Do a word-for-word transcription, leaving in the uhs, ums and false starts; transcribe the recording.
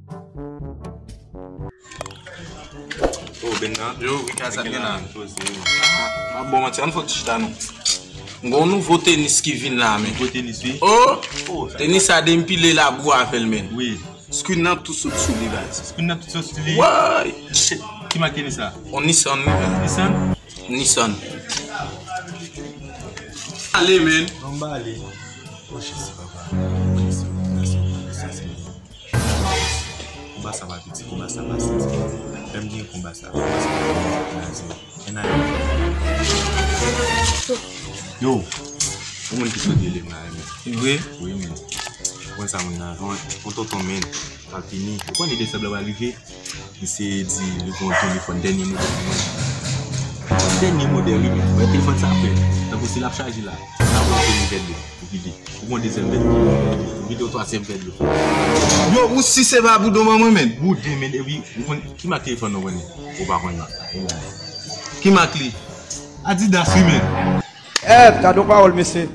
Oh, Ben nan. Yo, wi, ka sa gen la. M ap bon manti, ann fè ti chita non. M gen yon nouvo tenis ki vin la, men. Nouvo tenis, wi. Oh! Oh, sa tenis sa, depi m pile labou avè l, men. Wi. Screen nan tou sot sou li, baz. Screen nan tou sot sou li? Woy! Ki mak tenis sa? On Nissan, wi. Nissan? Nissan. Ale, men. Non, m ba ale. Oh, Jezi, papa. Jezi, mèsi, mèsi, Senyè. Konba sa pa piti, konba sa pa senti. Lè m gen konba sa, konba sa pa piti, blaze. Yo, yon moun ki sot rele m la, men. Vre? Wi, men. Ou konn sa moun nan, yon, yon tonton, men. L ap vini. Ou konnen desanm lan pral rive? Misye di li gen yon telefòn dènye modèl li mande. Dènye modèl, wi, men. Wè telefòn sa ap fè. Tankou si l ap chaje la, sa ap monte nivèl li. Ou vide. Ou gon dezyèm vèt. Ou vide yon twazyèm vèt. Yo, ou si se pa boudon manman, men. Boudon, men, epi, ou konn, ki mak telefòn nou konnen? Ou pa konnen. Ki mak li? Adidas, wi, men. Eh, gade yon pawòl, mesye.